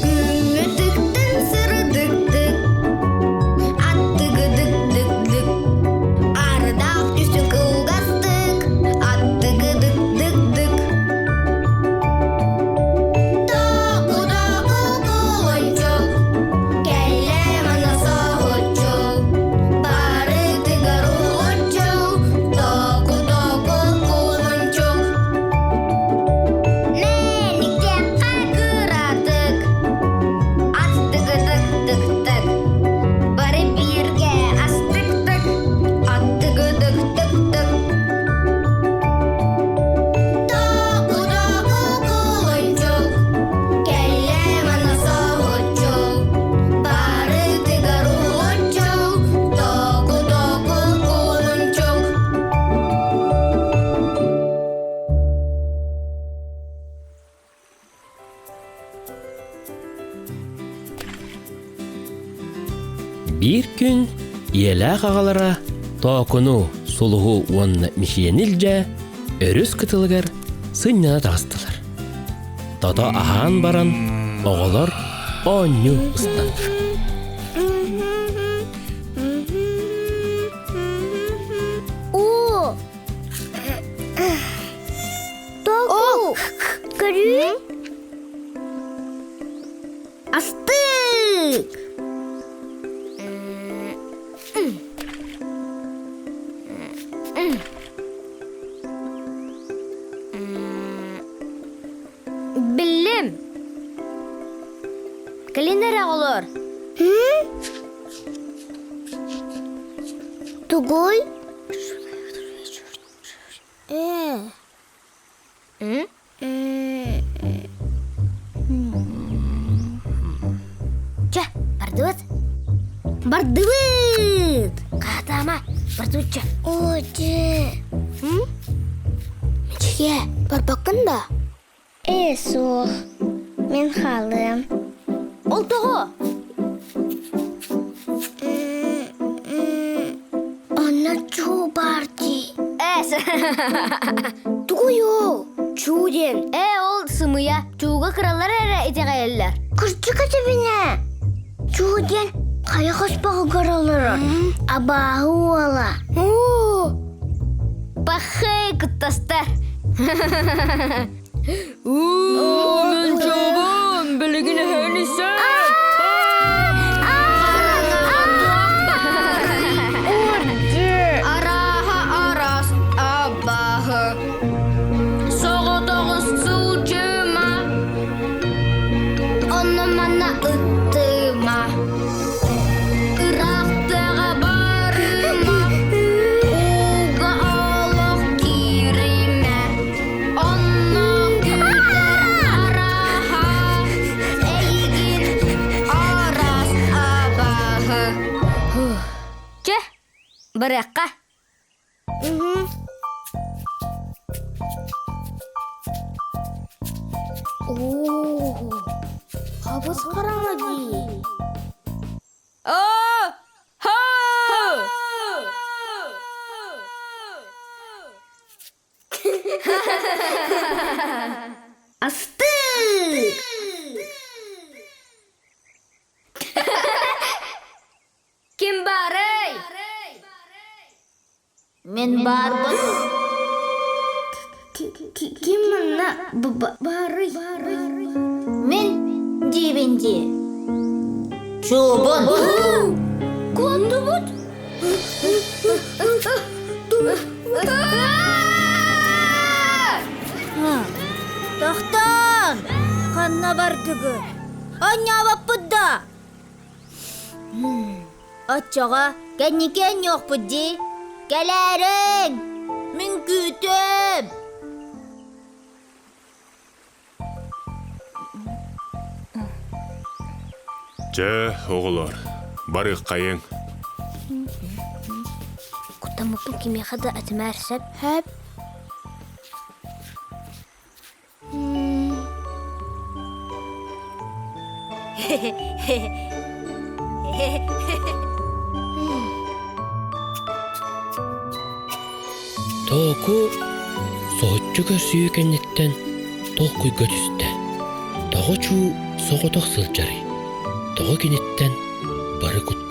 Күҥҥэ тыктын сырдыктык, аттыгыдык-дык-дык, ардаах түсү кылгастык, аттыгыдык-дык-дык. Току-току кулунчук, кэллэ манна соһуччу, барытыгар уһулуччу, току-току кулунчук. Мэниктэххэ кыратык, аттыгыдык-дык-дык, бары бииргэ астык-тык, аттыгыдык-дык-дык. Току-току кулунчук, кэллэ манна соһуччу, барытыгар уһулуччу, току-току кулунчук. Биир күн ийэлээх аҕалара Тоокуну, Сулуһу уонна Мичийэни илдьэ өрүс кытылыгар сынньана таҕыстылар. Тото аһаан баран оҕолор оонньуу ыстаннылар. Оо! Току! Көрүү? Астык! Биллим. Кэлин эрэ оҕолор. Тугуй? Ээ. Чэ, бардыбыт. Бардыбыт! Хаатаама, бардыбыт чэ. Оо, дьэ. Мичийэ, барбаккын да? Ээ, суох. Мин хаалыам. Ол тоҕо? Онно чуу баар дии. Эс. Тугуй ол? Чуу диэн. Ээ, ол сымыйа. Чууга кыралар эрэ итэҕэйэллэр. Кырдьык этэбинэ. Чуу диэн хайа хоспоҕугар олорор. Абааһы уола. Оо! Пахай куттастар. Уу, мин чуубун, билигин эһэни Арааһа араас абааһы Соҕотоҕус сылдьыма Онно-манна ыттыма Ыраахтаҕа барыма Ууга олох кииримэ Онно күүтэр арааһа Эйигин араас абааһы Чэ, барыахха. Оо, хабыс хараҥа дии. Аа! Ха! Астык! Ким баарый? Мин баарбын. Ким манна баарый? Мин диибин дии. Чуубун. Куоттубут? Тохтоон! Ханна бардыгы? Анньаабаппыт да? Оччоҕо кэнники анньуохпут дии. Кэлээриҥ! Мин күүтүөм! Чэ, оҕолор, барыаххайыҥ. Куттаммыппын кимиэхэ да этимээр сөп. Сөп. Тооку соһуччу көрсүһүү кэнниттэн толкуйга түстэ. Тоҕо чуу соҕотох сылдьарый? Тоҕо киниттэн бары куттаналларый?